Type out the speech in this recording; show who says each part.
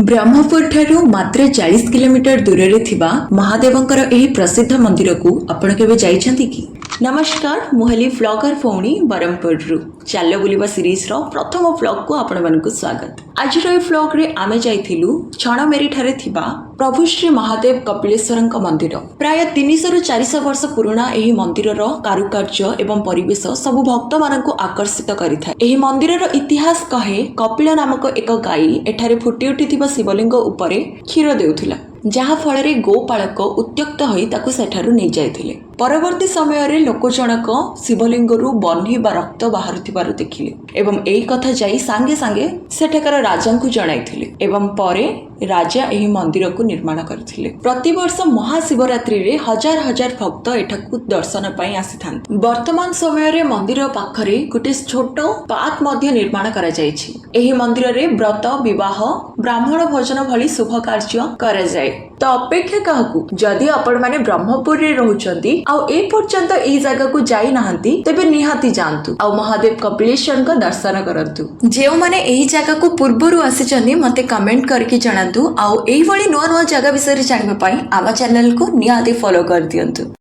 Speaker 1: ବ୍ରହ୍ମପୁର ଠାରୁ ମାତ୍ର 40 କିଲୋମିଟର ଦୂରରେ ଥିବା ମହାଦେବଙ୍କର ଏହି ପ୍ରସିଦ୍ଧ ମନ୍ଦିରକୁ ଆପଣ କେବେ ଯାଇଛନ୍ତି କି? ନମସ୍କାର, ମୁଁ ହେଲି ଭ୍ଲଗର ଭଉଣୀ ବ୍ରହ୍ମପୁରରୁ। ଚାଲ ବୁଲିବା ସିରିଜର ପ୍ରଥମ ଭ୍ଲଗକୁ ଆପଣମାନଙ୍କୁ ସ୍ୱାଗତ। ଆଜିର ଏହି ଭ୍ଲଗରେ ଆମେ ଯାଇଥିଲୁ ଛଣମେରିଠାରେ ଥିବା ପ୍ରଭୁ ଶ୍ରୀ ମହାଦେବ କପିଳେଶ୍ୱରଙ୍କ ମନ୍ଦିର। ପ୍ରାୟ 300ରୁ 400 ବର୍ଷ ପୁରୁଣା ଏହି ମନ୍ଦିରର କାରୁକାର୍ଯ୍ୟ ଏବଂ ପରିବେଶ ସବୁ ଭକ୍ତମାନଙ୍କୁ ଆକର୍ଷିତ କରିଥାଏ। ଏହି ମନ୍ଦିରର ଇତିହାସ କହେ, କପିଳ ନାମକ ଏକ ଗାଈ ଏଠାରେ ଫୁଟି ଉଠିଥିବା ଶିବଲିଙ୍ଗ ଉପରେ କ୍ଷୀର ଦେଉଥିଲା, ଯାହା ଫଳରେ ଗୋପାଳକ ଉତ୍ତ୍ୟକ୍ତ ହୋଇ ତାକୁ ସେଠାରୁ ନେଇଯାଇଥିଲେ। ପରବର୍ତ୍ତୀ ସମୟରେ ଲୋକ ଜଣକ ଶିବଲିଙ୍ଗରୁ ବହ୍ନି ବା ରକ୍ତ ବାହାରୁଥିବାର ଦେଖିଲେ ଏବଂ ଏହି କଥା ଯାଇ ସାଙ୍ଗେ ସାଙ୍ଗେ ସେଠାକାର ରାଜାଙ୍କୁ ଜଣାଇଥିଲେ ଏବଂ ପରେ ରାଜା ଏହି ମନ୍ଦିରକୁ ନିର୍ମାଣ କରିଥିଲେ। ପ୍ରତିବର୍ଷ ମହାଶିବରାତ୍ରିରେ ହଜାର ହଜାର ଭକ୍ତ ଏଠାକୁ ଦର୍ଶନ ପାଇଁ ଆସିଥାନ୍ତି। ବର୍ତ୍ତମାନ ସମୟରେ ମନ୍ଦିର ପାଖରେ ଗୋଟେ ଛୋଟ ପାର୍କ ମଧ୍ୟ ନିର୍ମାଣ କରାଯାଇଛି। ଏହି ମନ୍ଦିରରେ ବ୍ରତ, ବିବାହ, ବ୍ରାହ୍ମଣ ଭୋଜନ ଭଳି ଶୁଭ କାର୍ଯ୍ୟ କରାଯାଏ। ତ ଅପେକ୍ଷା କାହାକୁ? ଯଦି ଆପଣମାନେ ବ୍ରହ୍ମପୁରରେ ରହୁଛନ୍ତି ଆଉ ଏ ପର୍ଯ୍ୟନ୍ତ ଏହି ଜାଗାକୁ ଯାଇନାହାନ୍ତି, ତେବେ ନିହାତି ଯାଆନ୍ତୁ ଆଉ ମହାଦେବ କପିଳେଶ୍ୱରଙ୍କ ଦର୍ଶନ କରନ୍ତୁ। ଯେଉଁମାନେ ଏହି ଜାଗାକୁ ପୂର୍ବରୁ ଆସିଛନ୍ତି, ମତେ କମେଣ୍ଟ କରିକି ଜଣାନ୍ତୁ। ଆଉ ଏଇଭଳି ନୂଆ ନୂଆ ଜାଗା ବିଷୟରେ ଜାଣିବା ପାଇଁ ଆମ ଚ୍ୟାନେଲକୁ ନିହାତି ଫଲୋ କରିଦିଅନ୍ତୁ।